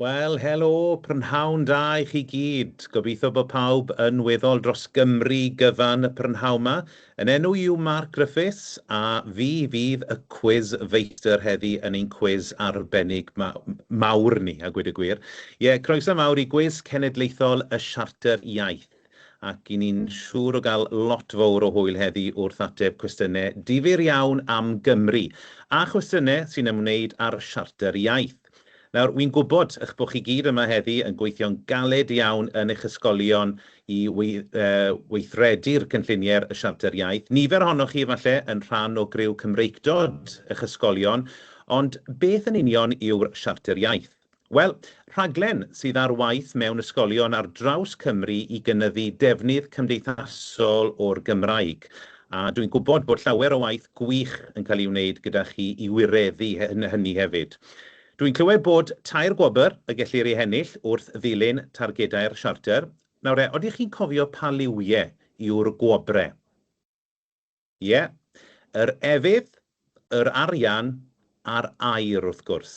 Wel, helo, prynhawn da i chi gyd. Gobeithio bod pawb yn weddol dros Gymru gyfan y prynhawn 'ma. Yn enw i yw Mark Griffiths a fi fydd y cwis feistr heddi yn ein cwis arbennig ma mawr ni, a gweud y gwir. Ie, croeso mawr i Gwis Cenedlaethol y Siarter Iaith. Ac 'y ni'n siŵr o gael lot fawr o hwyl heddi wrth ateb cwestiynau difyr iawn am Gymru, a chwestiynau sy'n ymwneud â'r Siarter Iaith. Nawr, wi'n gwybod eich bod chi gyd yma heddi yn gweithio'n galed iawn yn eich ysgolion i weithredu'r cynlluniau y Siarter Iaith. Nifer ohonoch chi efallai yn rhan o griw Cymreictod eich ysgolion, ond beth yn union yw'r Siarter Iaith? Wel, rhaglen sydd ar waith mewn ysgolion ar draws Cymru i gynyddu defnydd cymdeithasol o'r Gymraeg. A dwi'n gwybod bod llawer o waith gwych yn cael ei wneud gyda chi i wireddu hynny hefyd. Dwi'n clywed bod tair gwobr y gellir eu hennill wrth ddilyn targedau'r Siarter. Nawr e, odych chi'n cofio pa liwiau yw'r gwobrau? Ie, yr efydd, yr arian a'r aur wrth gwrs.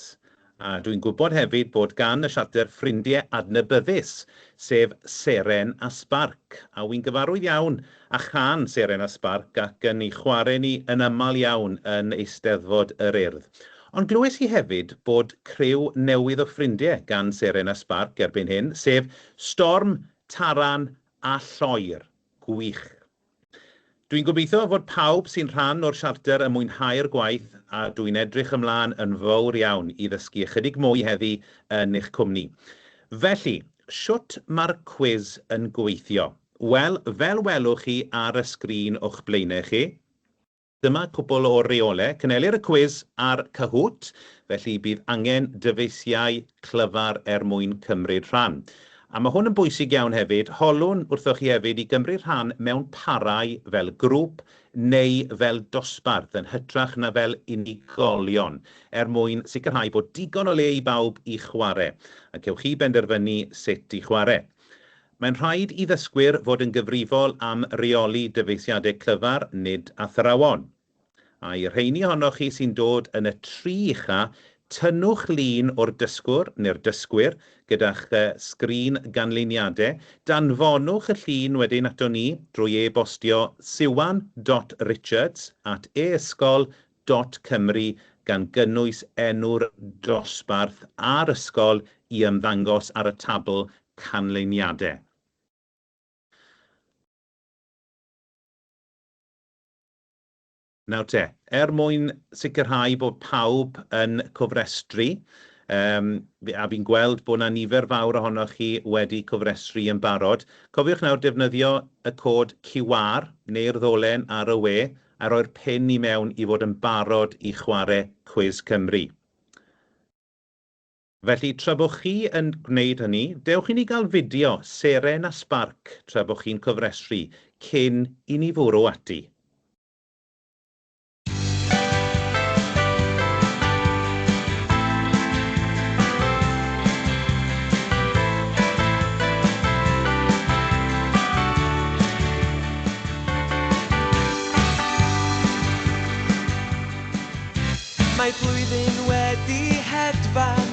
A dwi'n gwybod hefyd bod gan y Siarter ffrindiau adnabyddus, sef Seren a Sbarc. A wi'n gyfarwydd iawn â chân Seren a Sbarc ac yn ei chwarae ni yn aml iawn yn Eisteddfod yr Urdd. Ond glywes i hefyd bod criw newydd o ffrindiau gan Seren a Sbarc erbyn hyn, sef Storm, Taran a Lloer. Gwych. Dwi'n gobeithio fod pawb sy'n rhan o'r Siarter yn mwynhau'r gwaith a dwi'n edrych ymlaen yn fawr iawn i ddysgu ychydig mwy heddi yn eich cwmni. Felly, shwt mae'r cwis yn gweithio? Wel, fel welwch chi ar y sgrin o'ch blaenau chi, Dyma cwpl o reolau. Cynhelir y cwis ar Kahoot, felly bydd angen dyfeisiau clyfar er mwyn cymryd rhan. A mae hwn yn bwysig iawn hefyd, holwn wrthoch chi hefyd i gymryd rhan mewn parau fel grŵp neu fel dosbarth yn hytrach na fel unigolion, er mwyn sicrhau bod digon o le i bawb i chwarae, a cewch chi benderfynu sut i chwarae. Mae'n rhaid i ddysgwyr fod yn gyfrifol am reoli dyfeisiadau clyfar, nid athrawon. A i'r rheini ohonoch chi sy'n dod yn y tri ucha, tynnwch lun o'r dysgwr neu'r dysgwyr gyda'ch sgrin ganlyniadau, danfonwch y llun wedyn ato ni drwy e-bostio siwan dot richards at eysgol dot cymru gan gynnwys enw'r dosbarth a'r ysgol i ymddangos ar y tabl canlyniadau. Nawr te, er mwyn sicrhau bod pawb yn cofrestru, um, a fi'n gweld bod 'na nifer fawr ohonoch chi wedi cofrestru yn barod, cofiwch nawr defnyddio y cod QR neu'r ddolen ar y we a rhoi'r pin i mewn i fod yn barod i chwarae Cwis Cymru. Felly, tra bod chi yn gwneud hynny, dewch i ni gael fideo Seren a Sbarc tra bod chi'n cofrestru cyn i ni fwrw ati. Mae blwyddyn wedi hedfan,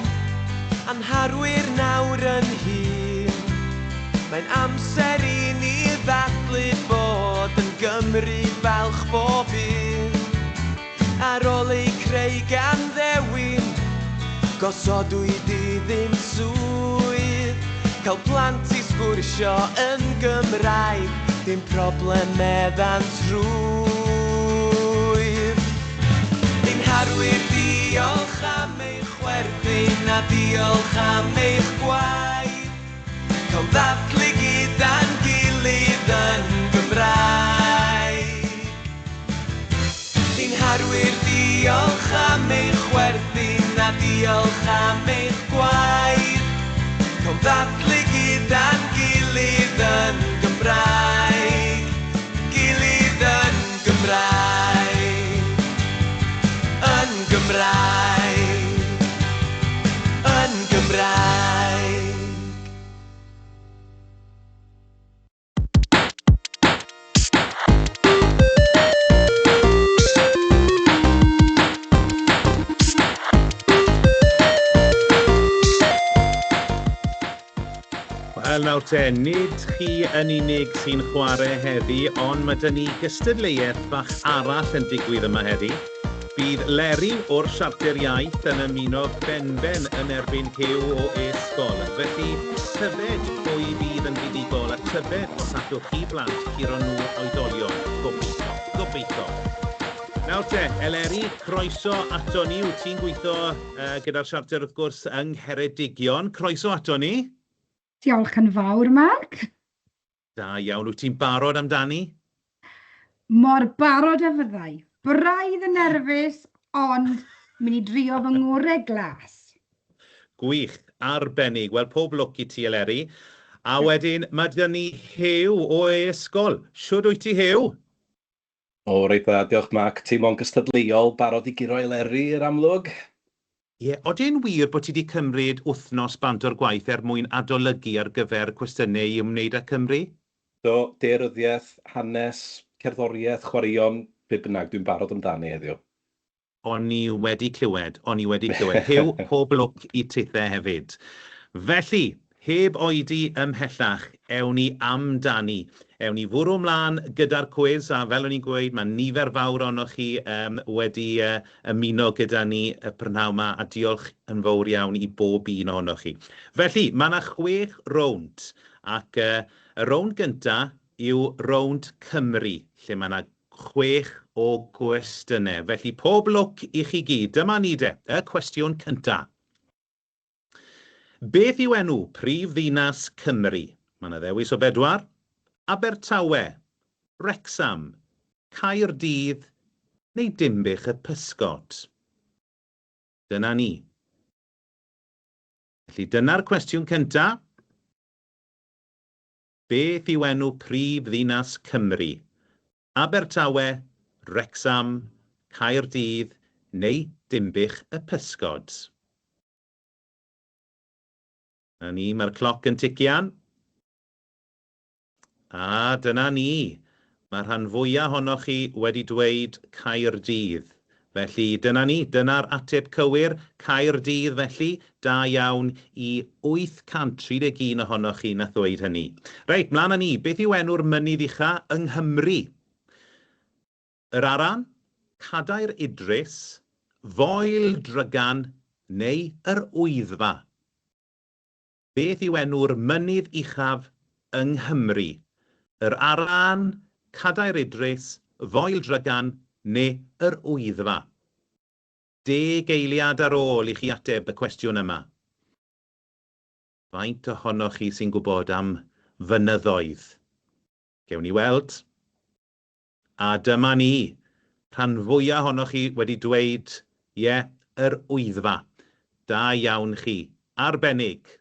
a'n harwyr nawr yn hŷn. Mae'n amser i ni ddathlu bod yn Gymru falch bob un. Ar ôl eu creu gan ddewin, gosodwyd iddynt swydd. Cael plant i sgwrsio yn Gymraeg, dim problem meddant rhwydd. Ein harwyr diolch am eich chwerthin a diolch am eich gwaith. Cawn ddathlu gyda'n gilydd yn Gymraeg. Ein harwyr diolch am eich chwerthin a diolch am eich gwaith. Cawn ddathlu gyda'n gilydd yn Gymraeg. Gilydd yn Gymraeg. Yn Gymraeg. Yn Gymraeg. Wel, nawr te, nid chi yn unig sy'n chwarae heddi, ond mae 'da ni gystadleuaeth fach arall yn digwydd yma heddi. Bydd Leri o'r Siarter Iaith yn ymuno benben yn erbyn Huw o E-sgol. Felly, tybed pwy fydd yn fuddugol a tybed os allwch chi blant curo nhw oedolion. Gobeithio. Gobeithio. Nawr te, Eleri, croeso ato ni. Wyt ti'n gweithio gyda'r Siarter wrth gwrs yng Ngheredigion. Croeso ato ni. Diolch yn fawr, Mark. Da iawn. Wyt ti'n barod amdani? Mor barod a fyddai. Braidd yn nerfus, ond mynd i drio fy ngorau glas. Gwych, arbennig. Wel, pob lwc i ti, Eleri. A wedyn, mae 'da ni Huw o E-sgol. Shwd wyt ti, Huw? O, reit dda, diolch Mark. Teimlo'n gystadleuol, barod i guro Eleri i'r amlwg. Ie, odi e'n wir bod ti 'di cymryd wythnos bant o'r gwaith er mwyn adolygu ar gyfer cwestiynau i ymwneud â Cymru? Do, daearyddiaeth, hanes, cerddoriaeth, chwaraeon, be bynnag, dwi'n barod amdani heddiw. O'n i wedi clywed, o'n i wedi clywed. Huw, pob lwc i tithe hefyd. Felly, heb oedi ymhellach, ewn ni amdani. Ewn ni fwrw mlaen gyda'r cwis, a fel o'n i'n gweud, mae nifer fawr ohonoch chi um, wedi uh, ymuno gyda ni y prynhawn 'ma, a diolch yn fawr iawn i bob un ohonoch chi. Felly, mae yna chwech rownd, ac uh, y rownd gyntaf yw rownd Cymru, lle mae yna Chwech o gwestiynau. Felly pob lwc i chi gyd. Dyma ni de, y cwestiwn cynta. Beth yw enw prif ddinas Cymru? Mae yna ddewis o bedwar. Abertawe, Wrecsam, Caerdydd neu Dinbych y Pysgod? Dyna ni. Felly dyna'r cwestiwn cynta. Beth yw enw prif ddinas Cymru? Abertawe, Wrecsam, Caerdydd neu Dinbych y Pysgod? 'Na ni, mae'r cloc yn tician. A dyna ni. Mae'r rhan fwyaf ohonoch chi wedi dweud Caerdydd. Felly, dyna ni, dyna'r ateb cywir, Caerdydd felly, da iawn i 831 ohonoch chi nath ddweud hynny. Reit, mlaen â ni, beth yw enw'r mynydd ucha yng Nghymru? Yr Aran, Cadair Idris, Foel Drygan neu Yr Wyddfa? Beth yw enw'r mynydd uchaf yng Nghymru? Yr Aran, Cadair Idris, Foel Drygan neu Yr Wyddfa? Deg eiliad ar ôl i chi ateb y cwestiwn yma. Faint ohonoch chi sy'n gwybod am fynyddoedd? Gewn ni weld. A dyma ni. Rhan fwya ohonoch chi wedi dweud, ie, Yr Wyddfa. Da iawn chi. Arbennig.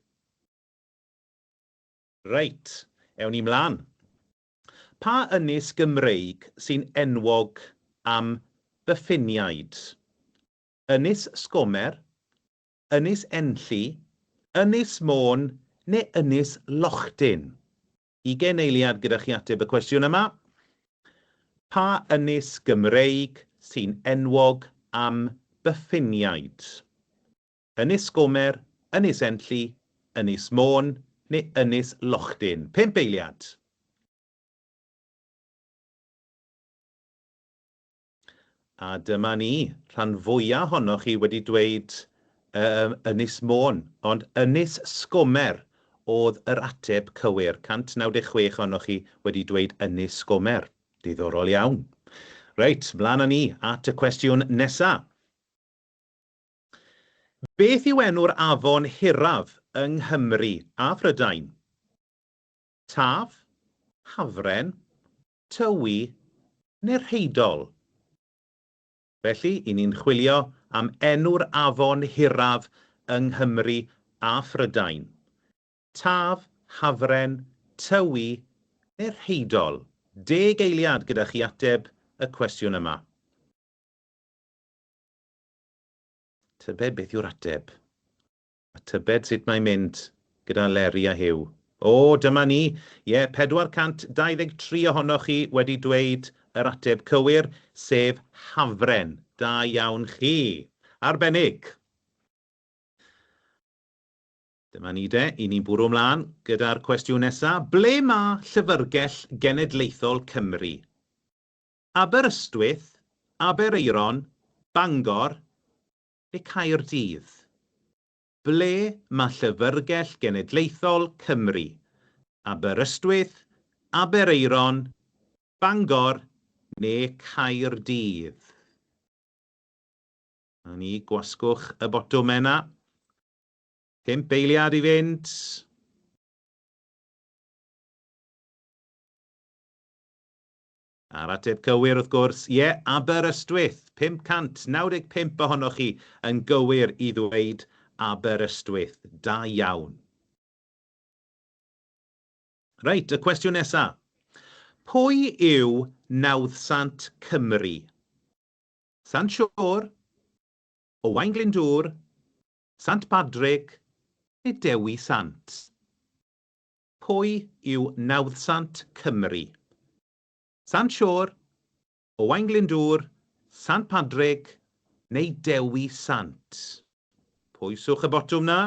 Reit, ewn ni mlaen. Pa ynys Gymreig sy'n enwog am byffiniaid? Ynys Sgomer, Ynys Enlli, Ynys Môn neu Ynys Lochtyn? Ugain eiliad gyda chi ateb y cwestiwn yma. Pa ynys Gymreig sy'n enwog am byffiniaid? Ynys Sgomer, Ynys Enlli, Ynys Môn neu Ynys Lochtyn? Pump eiliad. A dyma ni, rhan fwya ohonoch chi wedi dweud yym Ynys Môn, ond Ynys Sgomer oedd yr ateb cywir. 196 ohonoch chi wedi dweud Ynys Sgomer. Diddorol iawn. Reit, mlaen â ni at y cwestiwn nesa. Beth yw enw'r afon hiraf yng Nghymru a Phrydain? Taf, Hafren, Tywi neu'r Rheidol. Felly, 'y ni'n chwilio am enw'r afon hiraf yng Nghymru a Phrydain. Taf, Hafren, Tywi neu'r Rheidol? Deg eiliad gyda chi ateb y cwestiwn yma. Tybed beth yw'r ateb? A tybed sut mae'n mynd gyda Leri a Huw? O, dyma ni! Ie, 423 ohonoch chi wedi dweud yr ateb cywir, sef Hafren. Da iawn chi! Arbennig! Dyma ni de, i ni'n bwrw ymlaen gyda'r cwestiwn nesaf. Ble mae Llyfrgell Genedlaethol Cymru? Aberystwyth, Aberaeron, Bangor neu Caerdydd? Ble mae Llyfrgell Genedlaethol Cymru? Aberystwyth, Aberaeron, Bangor neu Caerdydd? Na ni, gwasgwch y botwm yna. Pump eiliad i fynd. A'r ateb cywir, wrth gwrs, ie, Aberystwyth. 595 ohonoch chi yn gywir i ddweud Aberystwyth. Da iawn. Reit, y cwestiwn nesa. Pwy yw nawddsant Cymru? Sant Siôr, Owain Glyndŵr, Sant Padrig neu Dewi Sant? Pwy yw nawddsant Cymru? Sant Siôr, Owain Glyndŵr, Sant Padrig neu Dewi Sant? Pwyswch y botwm 'na.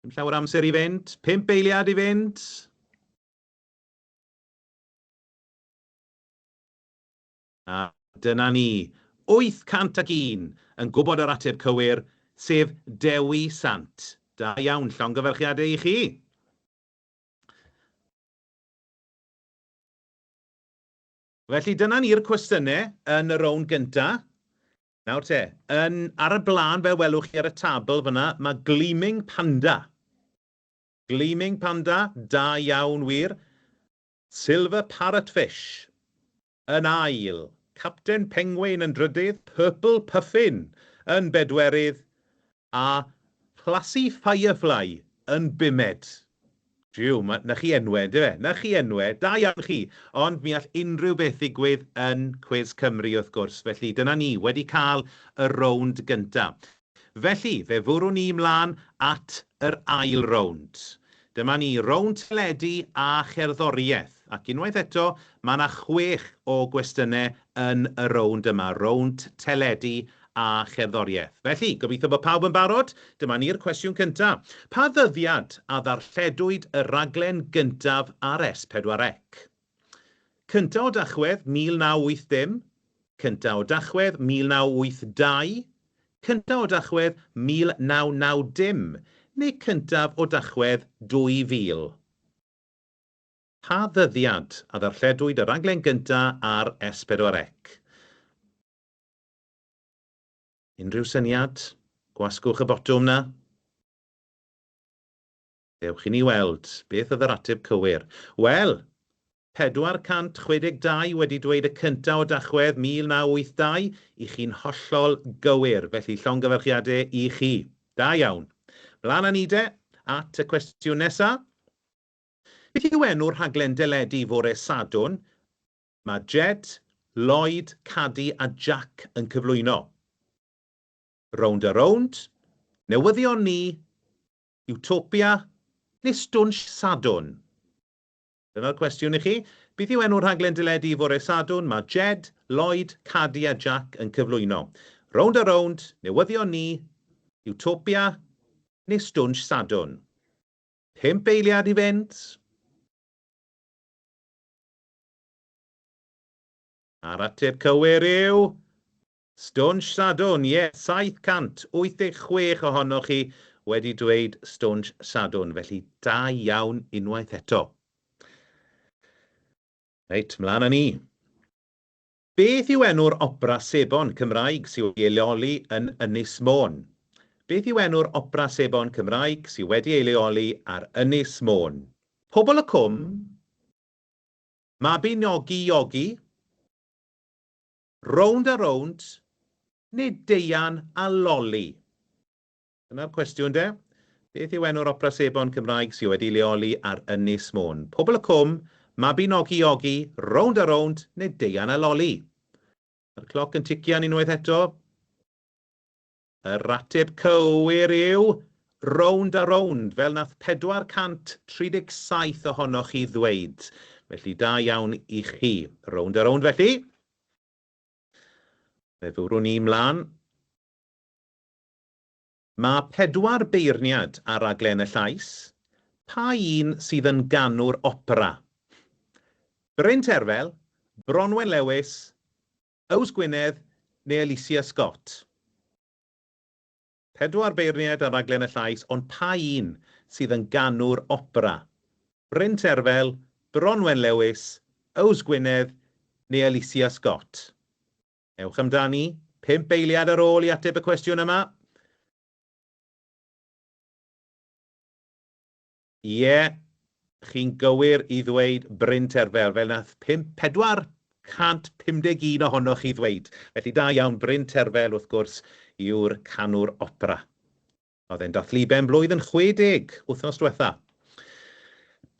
Dim llawer amser i fynd. Pump eiliad i fynd. A dyna ni, 801 yn gwybod yr ateb cywir, sef Dewi Sant. Da iawn, llongyfarchiadau i chi! Felly dyna ni'r cwestiynau yn y rownd gynta. Nawr te, yn, ar y blaen fel welwch chi ar y tabl fyna, mae Gleaming Panda. Gleaming Panda, da iawn wir. Silver Parrotfish, yn ail, Capten Pengwin yn drydydd, Purple Puffin yn bedwerydd, a Classy Firefly yn bumed. Jiw, ma, 'na chi enwe, yndyfe? 'Na chi enwe, da iawn chi! Ond mi all unrhyw beth ddigwydd yn Cwis Cymru, wrth gwrs. Felly, dyna ni, wedi cael y rownd gynta. Felly, fe fwrwn ni mlaen at yr ail rownd. Dyma ni, rownd teledu a cherddoriaeth. Ac unwaith eto, mae 'na chwech o gwestiynau yn y rownd yma, rownd teledu a cherddoriaeth. Felly, gobeithio bod pawb yn barod. Dyma ni'r cwestiwn cyntaf. Pa ddyddiad a ddarlledwyd y rhaglen gyntaf ar S4C? Cyntaf o Dachwedd 1980, Cyntaf o Dachwedd 1982, Cyntaf o Dachwedd 1990 neu Cyntaf o Dachwedd 2000? Pa ddyddiad a ddarlledwyd y rhaglen gyntaf ar S4C? Unrhyw syniad? Gwasgwch y botwm 'na. Dewch i ni weld beth oedd yr ateb cywir. Wel, 462 wedi dweud y cyntaf o Dachwedd 1982, i chi'n hollol gywir, felly llongyfarchiadau i chi. Da iawn. Mlaen â ni de, at y cwestiwn nesa. Beth yw enw'r rhaglen deledu fore Sadwrn mae Jed, Lloyd, Cadi a Jack yn cyflwyno? Rownd a Rownd, Newyddion Ni, Utopia neu Stwnsh Sadwrn? Dyna'r cwestiwn i chi. Beth yw enw'r rhaglen deledu fore Sadwrn mae Jed, Lloyd, Cadi a Jack yn cyflwyno? Rownd a Rownd, Newyddion Ni, Utopia neu Stwnsh Sadwrn? Pump eiliad i fynd. A'r ateb cywir yw... Stwnsh Sadwrn, ie, 786 ohonoch chi wedi dweud Stwnsh Sadwrn, felly da iawn unwaith eto. Reit, mlaen â ni. Beth yw enw'r opera sebon Cymraeg sydd wedi ei leoli yn Ynys Môn? Beth yw enw'r opera sebon Cymraeg sydd wedi ei leoli ar Ynys Môn? Pobol y Cwm? Mabinogi Iogi? Rownd a Rownd neu Deian a Loli? Dyna'r cwestiwn de. Beth yw enw'r opera sebon Cymraeg sydd wedi leoli ar Ynys Môn? Pobl y Cwm, Mabinogi Ogi, Rownd a Rownd neu Deian a Loli? Mae'r cloc yn tician unwaith eto. Yr ateb cywir yw Rownd a Rownd, fel nath 437 ohonoch chi ddweud. Felly da iawn i chi. Rownd a Rownd felly. Fe fwrwn ni mlaen. Mae pedwar beirniad ar raglen Y Llais. Pa un sydd yn ganwr opera? Bryn Terfel, Bronwen Lewis, Yws Gwynedd neu Aleighcia Scott? Pedwar beirniad ar raglen Y Llais, ond pa un sydd yn ganwr opera? Bryn Terfel, Bronwen Lewis, Yws Gwynedd neu Aleighcia Scott? Ewch amdani, pump eiliad ar ôl i ateb y cwestiwn yma. Ie, chi'n gywir i ddweud Bryn Terfel, fel nath 451 ohonoch chi ddweud. Felly da iawn, Bryn Terfel, wrth gwrs, yw'r canwr opera. Oedd e'n dathlu ben blwydd yn 60 wythnos diwetha.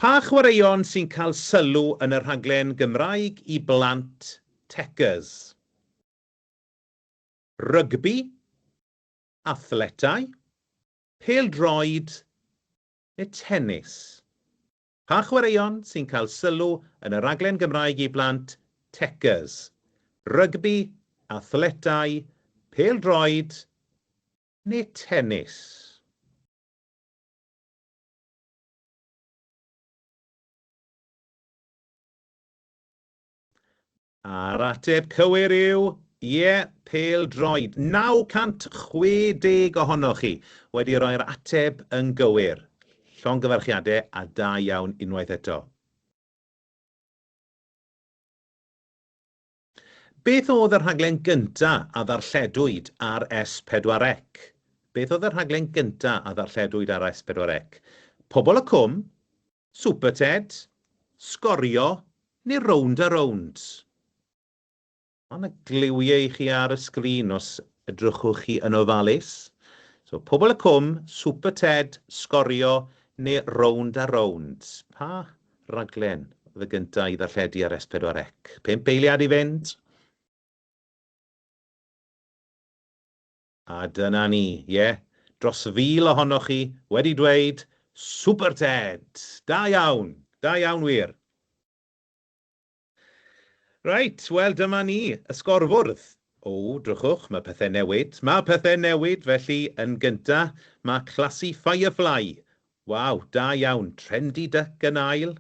Pa chwaraeon sy'n cael sylw yn y rhaglen Gymraeg i blant Techers? Rygbi? Athletau? Pêl-droed neu tenis? Pa chwaraeon sy'n cael sylw yn y raglen Gymraeg i blant Techers? Rygbi, athletau, pêl-droed neu tenis? A'r ateb cywir yw, ie, pêl-droed. 960 ohonoch chi wedi rhoi'r ateb yn gywir. Llongyfarchiadau a da iawn unwaith eto. Beth oedd y rhaglen gynta a ddarlledwyd ar S4C? Beth oedd y rhaglen gynta a ddarlledwyd ar S4C? Pobol y Cwm, Super Ted, Sgorio neu Rownd a Rownd? Mae 'na gliwiau i chi ar y sgrin os edrychwch chi yn ofalus. So, Pobol y Cwm, Super Ted, Sgorio neu Rownd a Rownd? Pa raglen oedd y gyntaf i ddarlledu ar S4C? Pump eiliad i fynd. A dyna ni, ie, dros 1,000 ohonoch chi wedi dweud Super Ted! Da iawn! Da iawn wir! Reit, wel dyma ni, y sgorfwrdd. O, drychwch, mae pethau'n newid. Mae pethau'n newid, felly yn gynta, mae Classy Firefly. Waw, da iawn. Trendy Duck yn ail.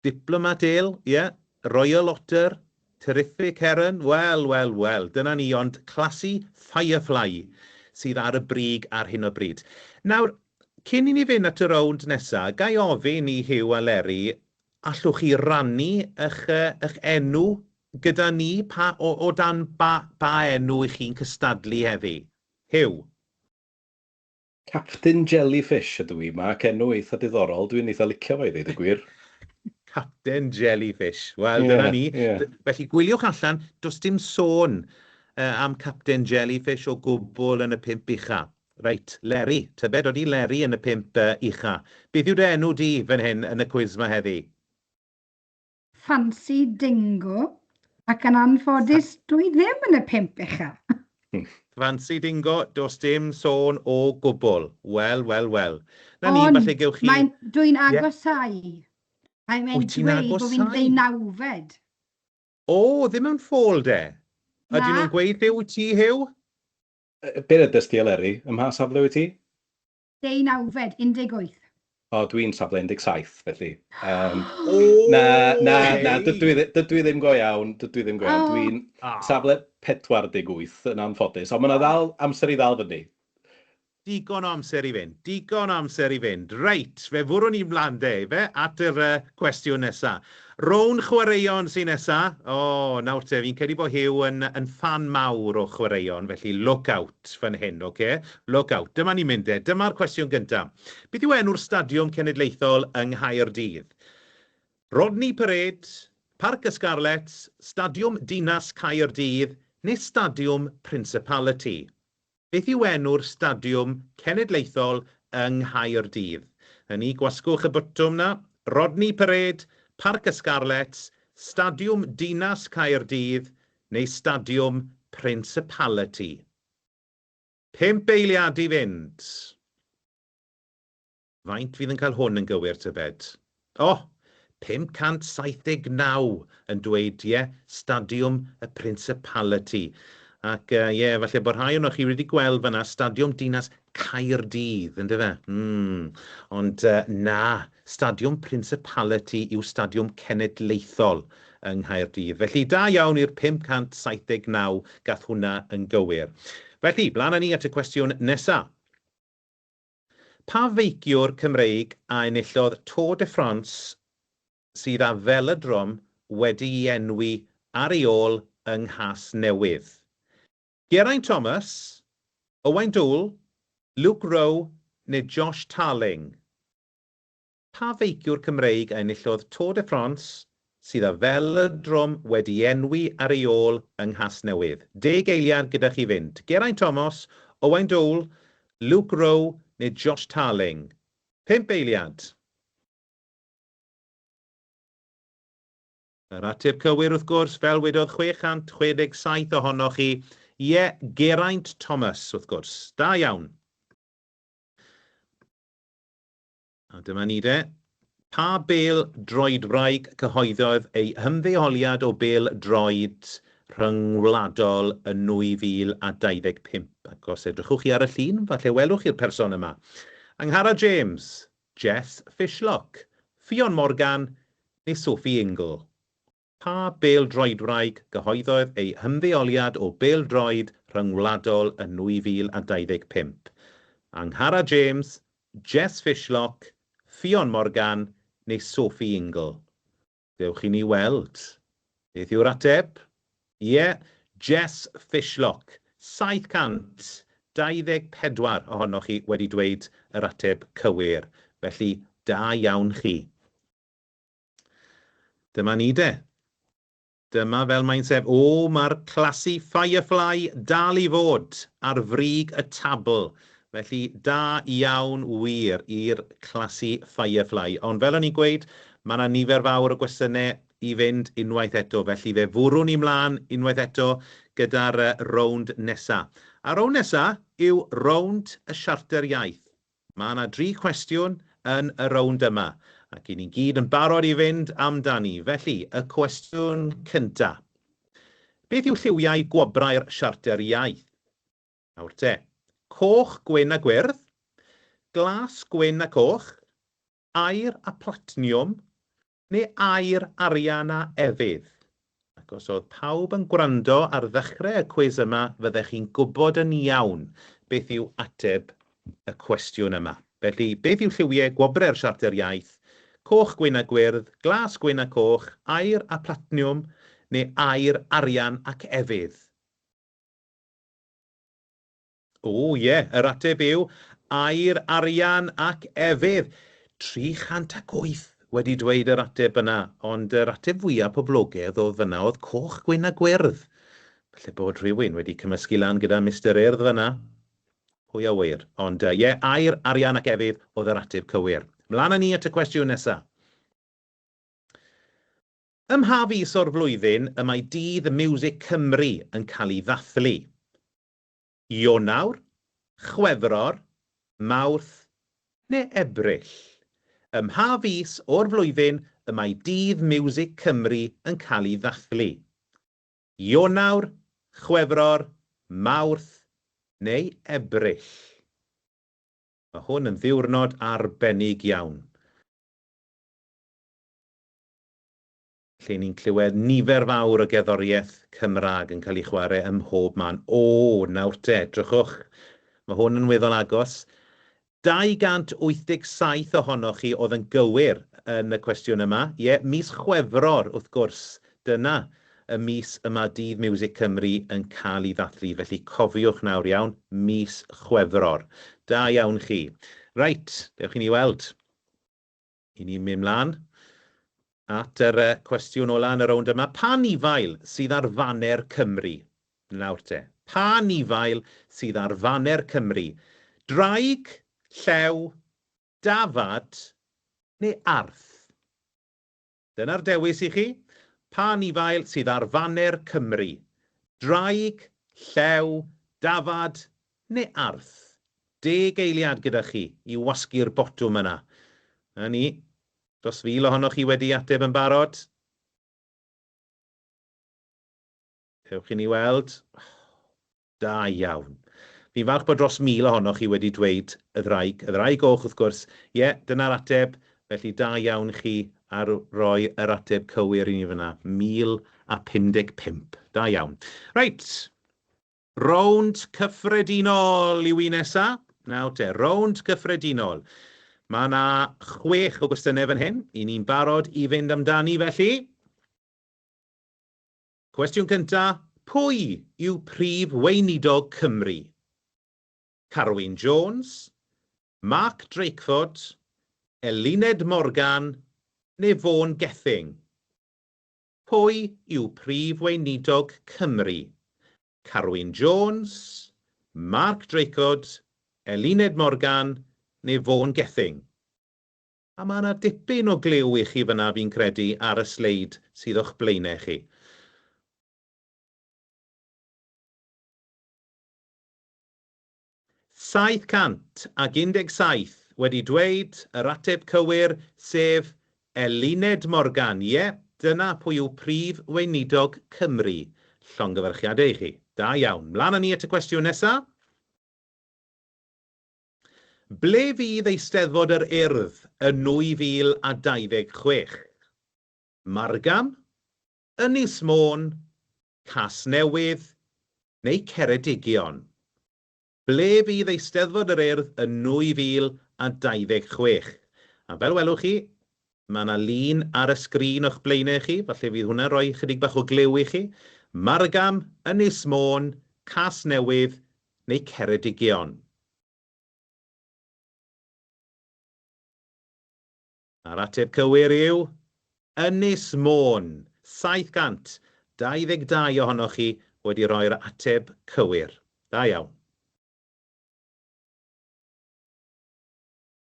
Diplomat Ale, ie, Royal Otter, Terrific Heron, wel, wel, wel, dyna ni, ond Classy Firefly sydd ar y brig ar hyn o bryd. Nawr, cyn i ni fynd at y rownd nesa, ga i ofyn i Huw a Leri, allwch chi rannu eich, eich enw gyda ni? Pa, o, o dan ba, ba enw i chi'n cystadlu heddi? Huw? Captain Jellyfish ydw i, Mark, enw eitha diddorol, dwi'n eitha licio fo i ddeud y gwir. Captain Jellyfish, wel dyna ni. Yeah. Felly gwyliwch allan, does dim sôn am Captain Jellyfish o gwbl yn y pump ucha. Reit, Leri, tybed odi Leri yn y pump ucha. Beth yw dy enw di fan hyn yn y cwis ma heddi? Fancy Dingo, ac yn anffodus dwi ddim yn y pump ucha. Fancy Dingo, does dim sôn o gwbl. Wel, wel, wel. Na ni, falle gewch chi... Ond, dwi'n agosáu. A mae'n dweud bod fi'n ddeunawfed. O, ddim yn ffôl de? Ydyn nhw'n gweud lle wyt ti, Huw? Be ddedest ti, Eleri? Ym mha safle wyt ti? Deunawfed, 18. O, dwi'n safle 17, felly. Um, o, na, na, na, dydw i, dydw i ddim go iawn, dydw i ddim go iawn. Oh. Dwi'n safle 48 yn anffodus, ond mae yna ddal amser i ddal fyny. Digon o amser i fynd, digon o amser i fynd. Reit, fe fwrwn ni mlaen de, ife, at yr uh, cwestiwn nesa. Rown chwaraeon sy'n nesa. O, nawr te, fi'n credu bod Huw yn, yn ffan mawr o chwaraeon, felly look out fan hyn, oce? Okay? Look out. Dyma ni'n mynd e. Dyma'r cwestiwn gyntaf. Beth yw enw'r stadiwm cenedlaethol yng Nghaerdydd? Rodney Parade, Parc y Scarlets, Stadiwm Dinas Caerdydd neu Stadiwm Principality? Beth yw enw'r stadiwm cenedlaethol yng Nghaerdydd? Na ni, gwasgwch y botwm 'na. Rodney Parade, Parc y Scarlets, Stadiwm Dinas Caerdydd neu Stadiwm Principality? Pump eiliad i fynd. Faint fydd yn cael hwn yn gywir tybed? O! 579 yn dweud ie, Stadiwm y Principality. Ac ie, yeah, falle bod rhai ohonoch chi wedi gweld fan'na Stadiwm Dinas Caerdydd, yndyfe? Ond na, Stadiwm Principality yw stadiwm cenedlaethol yng Nghaerdydd. Felly da iawn i'r 579 gath hwnna yn gywir. Felly, blaen â ni at y cwestiwn nesa. Pa feiciwr Cymreig a enillodd Tour de France sydd â felodrom wedi'i enwi ar ei ôl yng Nghasnewydd? Geraint Thomas, Owain Doull, Luke Rowe neu Josh Tarling? Pa feiciwr Cymreig a enillodd Tour de France sydd â felodrom wedi'i enwi ar ei ôl yng Nghasnewydd? Deg eiliad gyda chi fynd. Geraint Thomas, Owain Doull, Luke Rowe neu Josh Tarling? Pump eiliad. Yr ateb cywir, wrth gwrs, fel wedodd 667 ohonoch chi, ie, Geraint Thomas, wrth gwrs. Da iawn. A dyma ni de. Pa bêl droedwraig cyhoeddodd ei hymddeoliad o bêl droed rhyngwladol yn 2025? Ac os edrychwch chi ar y llun, falle welwch chi'r person yma. Angharad James, Jess Fishlock, Ffion Morgan neu Sophie Ingle? Pa bêl-droedwraig gyhoeddodd ei hymddeoliad o bêl-droed rhyngwladol yn 2025? Angharad James, Jess Fishlock, Ffion Morgan neu Sophie Ingle? Dewch i ni weld. Beth yw'r ateb? Ie, Jess Fishlock. 724 ohonoch chi wedi dweud yr ateb cywir. Felly, da iawn chi. Dyma ni de. Dyma fel mae'n sef... O, mae'r Classy Firefly dal i fod ar frig y tabl. Felly, da iawn wir i'r Classy Firefly. Ond fel o'n i'n gweud, mae 'na nifer fawr o gwestiynau i fynd unwaith eto. Felly fe fwrwn ni mlaen unwaith eto gyda'r rownd nesa. A rownd nesa yw rownd y Siarter Iaith. Mae 'na dri chwestiwn yn y rownd yma, ac 'y ni gyd yn barod i fynd amdani. Felly, y cwestiwn cynta. Beth yw lliwiau gwobrau'r Siarter Iaith? Nawr te. Coch, gwyn a gwyrdd, glas, gwyn a coch, aur a platniwm, neu aur, arian a efydd? Ac os oedd pawb yn gwrando ar ddechrau y cwis yma, fyddech chi'n gwybod yn iawn beth yw ateb y cwestiwn yma. Felly, beth yw lliwiau gwobrau'r Siarter Iaith? Coch, gwyn a gwyrdd, glas, gwyn a coch, aur a platniwm, neu aur, arian ac efydd? O, ie, yr ateb yw aur, arian ac efydd. 308 wedi dweud yr ateb yna, ond yr ateb fwyaf poblogaidd oedd fyna oedd coch, gwyn a gwyrdd. Falle bod rhywun wedi cymysgu lan gyda Mister Urdd fyna. Pwy a ŵyr. Ond ie, aur, arian ac efydd oedd yr ateb cywir. Mlaen â ni at y cwestiwn nesaf. Ym mha fis o'r flwyddyn y mae Dydd Miwsig Cymru yn cael ei ddathlu? Ionawr, Chwefror, Mawrth neu Ebrill? Ym mha fis o'r flwyddyn y mae Dydd Miwsig Cymru yn cael ei ddathlu? Ionawr, Chwefror, Mawrth neu Ebrill? Mae hwn yn ddiwrnod arbennig iawn. Lle ni'n clywed nifer fawr o gerddoriaeth Cymraeg yn cael ei chwarae ym mhob man. O, nawr te, drychwch, mae hwn yn weddol agos. 287 ohonoch chi oedd yn gywir yn y cwestiwn yma. Ie, mis Chwefror, wrth gwrs, dyna y mis yma Dydd Miwsig Cymru yn cael ei ddathlu. Felly cofiwch nawr, iawn, mis Chwefror. Da iawn chi. Reit, dewch i ni weld. I ni'n mynd mlaen at yr cwestiwn ola yn y rownd yma. Pa anifail sydd ar faner Cymru? Nawr te. Pa anifail sydd ar faner Cymru? Draig, llew, dafad neu arth? Dyna'r dewis i chi. Pa anifail sydd ar faner Cymru? Draig, llew, dafad neu arth? Deg eiliad gyda chi i wasgu'r botwm yna. 'Na ni. Dros fil ohonoch chi wedi ateb yn barod. Dewch i ni weld. Da iawn. Fi'n falch bod dros 1,000 ohonoch chi wedi dweud y ddraig. Y ddraig goch, wrth gwrs. Ie, dyna'r ateb. Felly da iawn chi ar roi yr ateb cywir i ni fyna. 1,055. Da iawn. Reit. Rownd cyffredinol yw un nesa. Nawr te, rownd cyffredinol. Mae yna chwech o gwestiynau fan hyn. I ni'n barod i fynd amdani felly. Cwestiwn cynta, pwy yw Prif Weinidog Cymru? Carwyn Jones, Mark Drakeford, Eluned Morgan neu Vaughan Gething? Pwy yw Prif Weinidog Cymru? Carwyn Jones, Mark Drakeford, Eluned Morgan neu Vaughan Gething? A mae yna dipyn o gliw i chi fan'na fi'n credu ar y sleid sydd o'ch blaenau chi. 717 wedi dweud yr ateb cywir, sef Eluned Morgan. Ie, dyna pwy yw Prif Weinidog Cymru. Llongyfarchiadau i chi. Da iawn. Mlaen â ni at y cwestiwn nesa. Ble fydd Eisteddfod yr Urdd yn 2026? Margam, Ynys Môn, Casnewydd neu Ceredigion? Ble fydd Eisteddfod yr Urdd yn 2026? A fel welwch chi, mae yna lun ar y sgrin o'ch blaenau chi, falle fydd hwnna'n rhoi chydig bach o gliw i chi. Margam, Ynys Môn, Casnewydd neu Ceredigion? A'r ateb cywir yw Ynys Môn. 722 ohonoch chi wedi rhoi'r ateb cywir. Da iawn.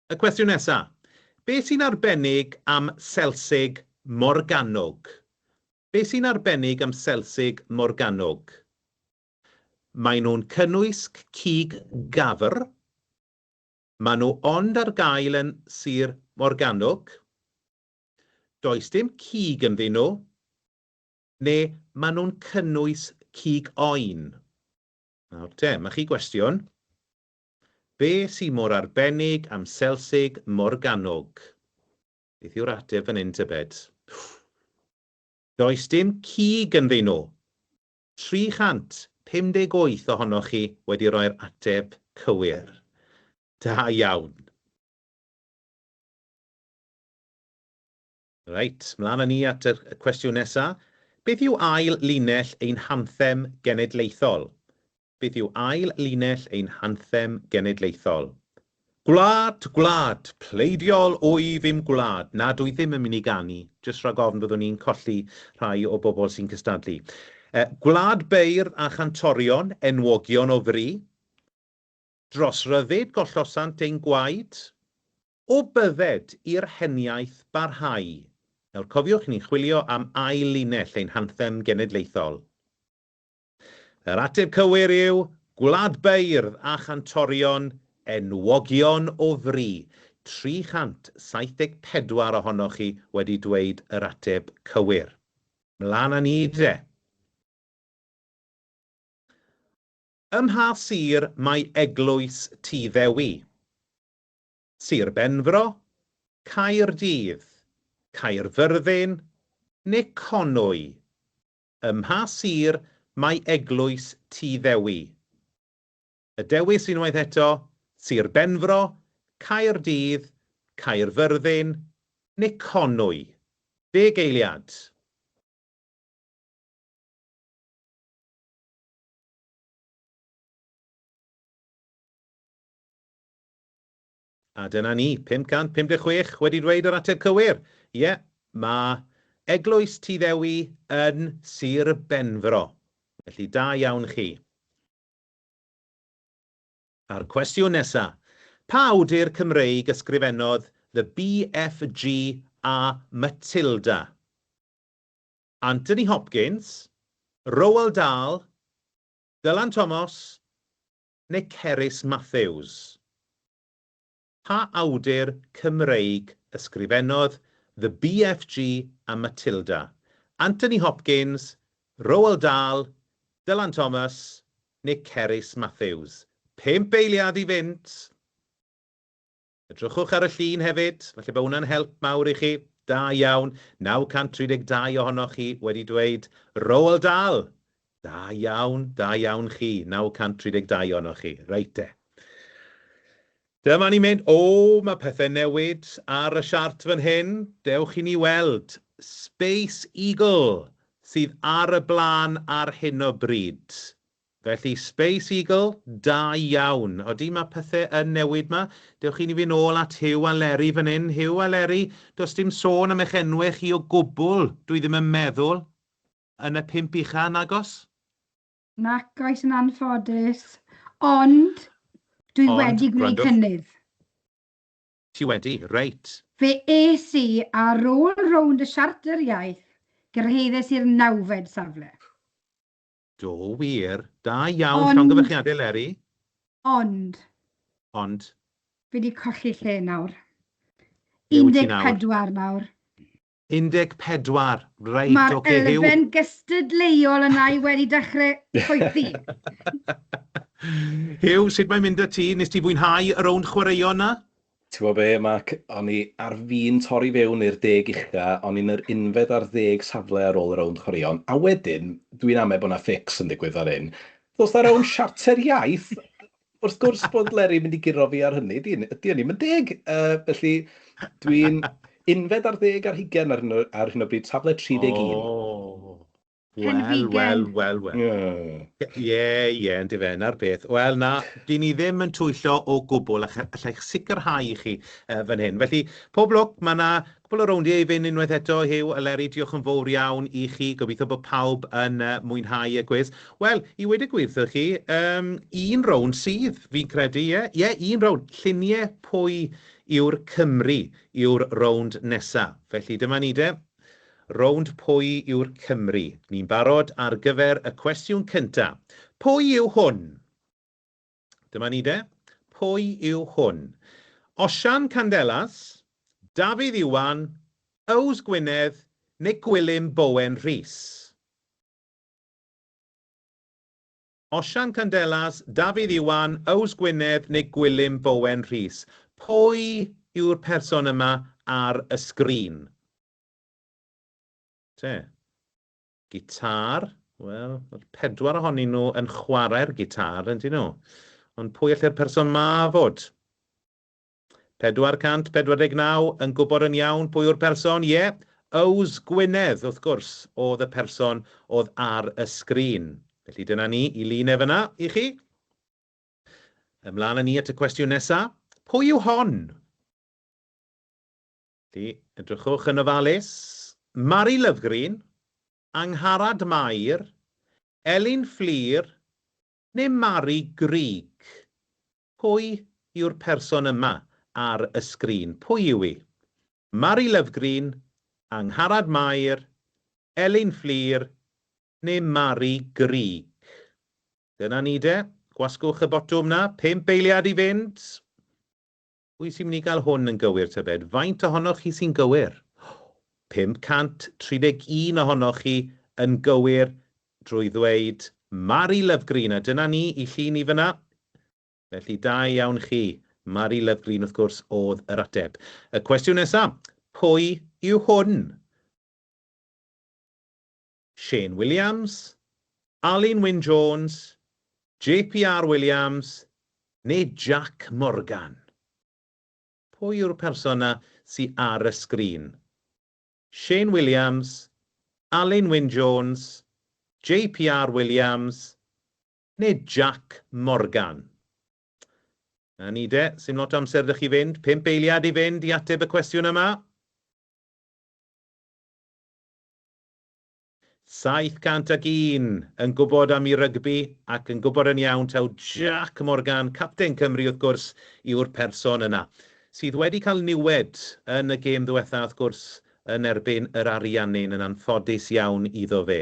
Y cwestiwn nesa. Be sy'n arbennig am selsig Morgannwg? Be sy'n arbennig am selsig Morgannwg? Maen nhw'n cynnwys cig gafr. Maen nhw ond ar gael yn Sir Morgannwg. Does dim cig ynddyn nhw, neu maen nhw'n cynnwys cig oen. Nawr te, mae chi gwestiwn. Be sy mor arbennig am selsig Morgannwg? Beth yw'r ateb fan hyn tybed? Does dim cig ynddyn nhw. 358 ohonoch chi wedi rhoi'r ateb cywir. Da iawn. Reit, mlaen â ni at y cwestiwn nesa. Beth yw ail linell ein hanthem genedlaethol? Beth yw ail linell ein hanthem genedlaethol? Gwlad, gwlad, pleidiol wyf i'm gwlad. Na, dwi ddim yn mynd i ganu, jyst rhag ofn byddwn ni'n colli rhai o bobl sy'n cystadlu. Gwlad beirdd a chantorion, enwogion o fri. Dros ryddid gollosant ein gwaed. O bydded i'r heniaith barhau. Nawr cofiwch, ni'n chwilio am ail linell ein hanthem genedlaethol. Yr ateb cywir yw Gwlad Beirdd a Chantorion Enwogion o Fri. 374 ohonoch chi wedi dweud yr ateb cywir. Mlaen â ni de. Ym mha sir mae Eglwys Tŷ Ddewi? Sir Benfro, Caerdydd, Caerfyrddin neu Conwy? Ym mha sir mae Eglwys Tŷ Ddewi? Y dewis unwaith eto, Sir Benfro, Caerdydd, Caerfyrddin neu Conwy? Deg eiliad. A dyna ni, 556 wedi dweud yr ateb cywir. Ie, mae Eglwys Tŷ Ddewi yn Sir Benfro. Felly da iawn chi. A'r cwestiwn nesa. Pa awdur Cymreig ysgrifennodd The BFG a Matilda? Anthony Hopkins, Roald Dahl, Dylan Thomas neu Cerys Matthews? Pa awdur Cymreig ysgrifennodd The BFG a Matilda? Anthony Hopkins, Roald Dahl, Dylan Thomas neu Cerys Matthews? Pump eiliad i fynd. Edrychwch ar y llun hefyd, falle bod hwnna'n help mawr i chi. Da iawn, 932 ohonoch chi wedi dweud Roald Dahl. Da iawn, da iawn chi, 932 ohonoch chi. Reit te. Dyma ni'n mynd, o, mae pethau'n newid ar y siart fan hyn. Dewch i ni weld. Space Eagle sydd ar y blaen ar hyn o bryd. Felly, Space Eagle, da iawn. Odi, mae pethau yn newid 'ma. Dewch i ni fynd nôl at Huw a Leri fan hyn. Huw a Leri, does dim sôn am eich enwau chi o gwbl, dwi ddim yn meddwl, yn y pump ucha, nagos? Nac oes yn anffodus, ond dwi Ond, wedi gwneud gwrandwch. cynnydd. Ti wedi, reit. Fe es i ar ôl rownd y Siarter Iaith, gyrhaeddes i'r nawfed safle. Do, wir. Da iawn, Ond... llongyfarchiadau Leri. Ond. Ond. Fi wedi colli lle nawr. Lle wyt ti nawr? 14 nawr. 14, reit, Mae'r oce, Huw. elfen gystadleuol yna i wedi dechrau poethi. Huw, sut mae'n mynd â ti? Nes ti fwynhau y rownd chwaraeon 'na? Ti'n gwybod be, Mark, o'n i ar fin torri fewn i'r deg ucha, o'n i'n yr unfed ar ddeg safle ar ôl y rownd chwaraeon, a wedyn, dwi'n amau bod 'na fix yn digwydd fan hyn, ddoth 'na rownd siarter iaith, wrth gwrs bod Leri mynd i guro fi ar hynny, di, di hynny'm yn deg, felly dwi'n unfed ar ddeg ar hugain ar hyn o, ar hyn o bryd, safle 31. O, Wel, Cenfigen. wel, wel, wel. Ie. Ie, ie, yndyfe, 'na'r peth. Wel, na, 'dyn ni ddim yn twyllo o gwbl, a alla i'ch sicrhau i chi fan hyn. Felly, pob lwc, mae 'na cwpl o rowndiau i fynd unwaith eto, Huw a Leri, diolch yn fawr iawn i chi. Gobeithio bod pawb yn mwynhau y cwis. Wel, i weud y gwir wrthoch chi, yym, un rownd sydd, fi'n credu, ie? Ie, un rownd. Lluniau pwy yw'r Cymry yw'r rownd nesa. Felly, dyma ni de. Rownd Pwy yw'r Cymry? Ni'n barod ar gyfer y cwestiwn cynta. Pwy yw hwn? Dyma ni de. Pwy yw hwn? Osian Candelas, Dafydd Iwan, Yws Gwynedd neu Gwilym Bowen Rhys? Osian Candelas, Dafydd Iwan, Yws Gwynedd neu Gwilym Bowen Rhys? Pwy yw'r person yma ar y sgrin? Te. Gitar. Wel, mae'r pedwar ohonyn nhw yn chwarae'r gitar, yn dyn nhw? Ond pwy allai'r person ma fod? 449 yn gwybod yn iawn pwy yw'r person? Ie, Yws Gwynedd, wrth gwrs, oedd y person oedd ar y sgrin. Felly dyna ni, i lun e fyna i chi. Ymlaen â ni at y cwestiwn nesaf. Pwy yw hon? Felly, edrychwch yn ofalus. Mari Lovgreen, Angharad Mair, Elin Fflur neu Mari Grug? Pwy yw'r person yma ar y sgrin? Pwy yw hi? Mari Lovgreen, Angharad Mair, Elin Fflur neu Mari Grug? Dyna ni de. Gwasgwch y botwm 'na. Pump eiliad i fynd. Pwy sy'n mynd i gael hwn yn gywir tybed? Faint ohonoch chi sy'n gywir? 531 ohonoch chi yn gywir drwy ddweud Mari Lovgreen, a dyna ni i llun i fyna. Felly da iawn chi. Mari Lovgreen wrth gwrs oedd yr ateb. Y cwestiwn nesaf, pwy yw hwn? Shane Williams, Alun Wyn Jones, JPR Williams neu Jac Morgan? Pwy yw'r person 'na sy ar y sgrin? Shane Williams, Alun Wyn Jones, JPR Williams neu Jac Morgan? Na ni de, sim lot o amser 'da chi fynd, pump eiliad i fynd i ateb y cwestiwn yma. 701 yn gwybod am ei rygbi ac yn gwybod yn iawn taw Jac Morgan, capten Cymru wrth gwrs, yw'r person yna. Sydd wedi cael niwed yn y gêm ddiwetha wrth gwrs yn erbyn yr Ariannin yn anffodus iawn iddo fe.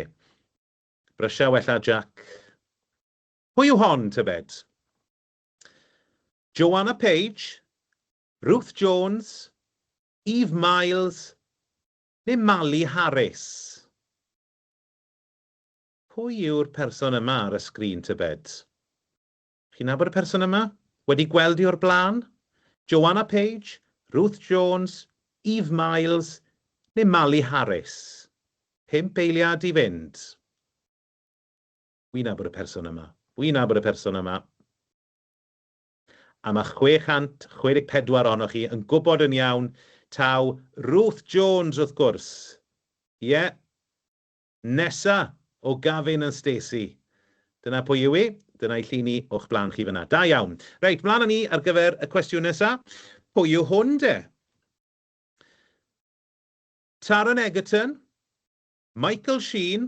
Brysia wella Jac. Pwy yw hon, tybed? Joanna Page, Ruth Jones, Eve Miles neu Mali Harris? Pwy yw'r person yma ar y sgrin tybed? Chi'n nabod y person yma? Wedi gweld hi o'r blaen? Joanna Page, Ruth Jones, Eve Miles neu Mali Harris? Pump eiliad i fynd. Wi'n nabod y person yma. Wi'n nabod y person yma. A mae 664 ohonoch chi yn gwybod yn iawn taw Ruth Jones wrth gwrs. Ie, yeah. Nesa o Gavin and Stacey. Dyna pwy yw hi. Dyna'i llun hi o'ch blaen chi fyna. Da iawn. Reit, mlaen â ni ar gyfer y cwestiwn nesa. Pwy yw hwn de? Taron Egerton, Michael Sheen,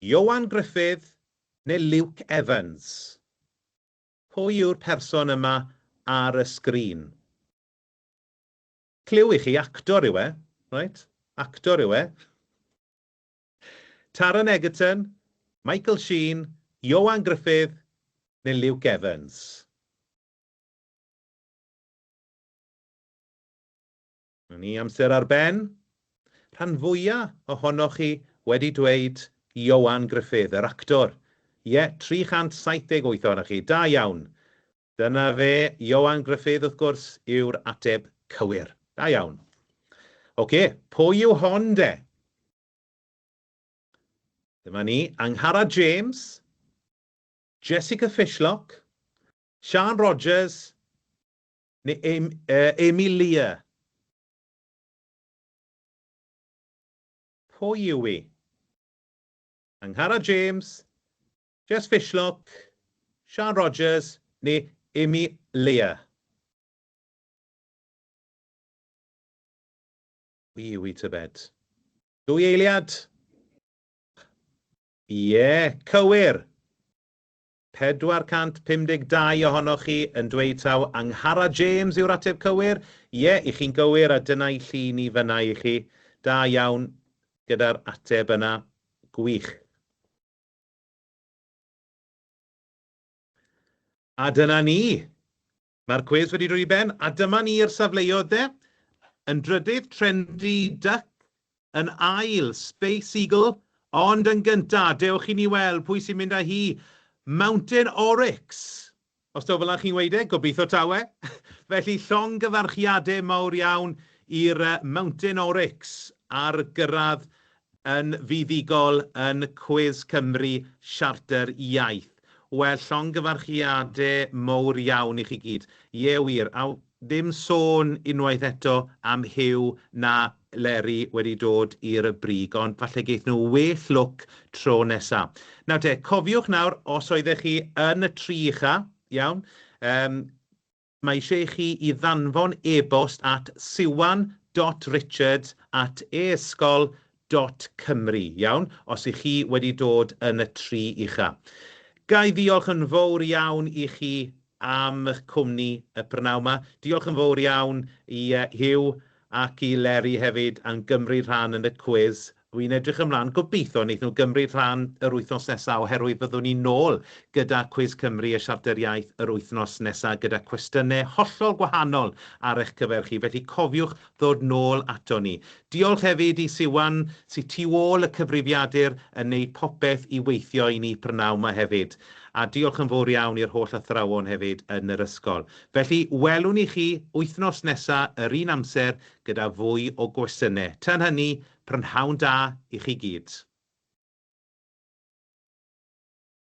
Ioan Gruffudd neu Luke Evans? Pwy yw'r person yma ar y sgrin? Cliw i chi, actor yw e, reit? Actor yw e. Taron Egerton, Michael Sheen, Ioan Gruffudd neu Luke Evans? Na ni, amser ar ben. Rhan fwya ohonoch chi wedi dweud Ioan Gruffudd, yr actor. Ie, 378 ohonoch chi. Da iawn. Dyna fe, Ioan Gruffudd, wrth gwrs, yw'r ateb cywir. Da iawn. Oce, pwy yw hon de? Dyma ni, Angharad James, Jessica Fishlock, Siân Rogers, neu Amy, Amy Lear. Pwy yw hi? Angharad James, Jess Fishlock, Siân Rogers neu Amy Lear? Pwy yw hi tybed? Dwy eiliad. Ie, cywir. 452 ohonoch chi yn dweud taw Angharad James yw'r ateb cywir. Ie, i chi'n gywir a dyna'i llun i fyna i chi. Da iawn gyda'r ateb yna. Gwych. A dyna ni. Mae'r cwis wedi dod i ben, a dyma ni i'r safleoedd de. Yn drydydd, Trendy Duck. Yn ail, Space Eagle. Ond yn gynta, dewch i ni weld pwy sy'n mynd â hi. Mountain Oryx. Os taw fel 'na chi'n weud e, gobeithio taw e. Felly, llongyfarchiadau mawr iawn i'r Mountain Oryx ar gyrraedd yn fuddugol yn Cwis Cymru Siarter Iaith. Wel, llongyfarchiade mowr iawn i chi gyd. Ie wir, a ddim sôn unwaith eto am Huw na Leri wedi dod i'r brig, ond falle geith nhw well lwc tro nesa. Nawr te, cofiwch nawr, os oeddech chi yn y tri ucha, iawn, yym, Mae eisiau i chi i ddanfon e-bost at siwan dot richards at eysgol dot cymru, iawn, os y'ch chi wedi dod yn y tri ucha. Ga i ddiolch yn fowr iawn i chi am eich cwmni y prynawn 'ma. Diolch yn fowr iawn i Huw ac i Leri hefyd am gymryd rhan yn y cwis. Wi'n edrych ymlaen, gobeithio wneith nhw gymryd rhan yr wythnos nesaf oherwydd fyddwn ni nôl gyda Cwis Cymru y Siarter Iaith yr wythnos nesaf gyda cwestiynau hollol gwahanol ar eich cyfer chi, felly cofiwch ddod nôl ato ni. Diolch hefyd i Siwan sy tu ôl y cyfrifiadur yn neud popeth i weithio i ni prynawn 'ma hefyd. A diolch yn fowr iawn i'r holl athrawon hefyd yn yr ysgol. Felly, welwn ni chi wythnos nesa yr un amser gyda fwy o gwestiynau. Tan hynny, Prynhawn da i chi gyd.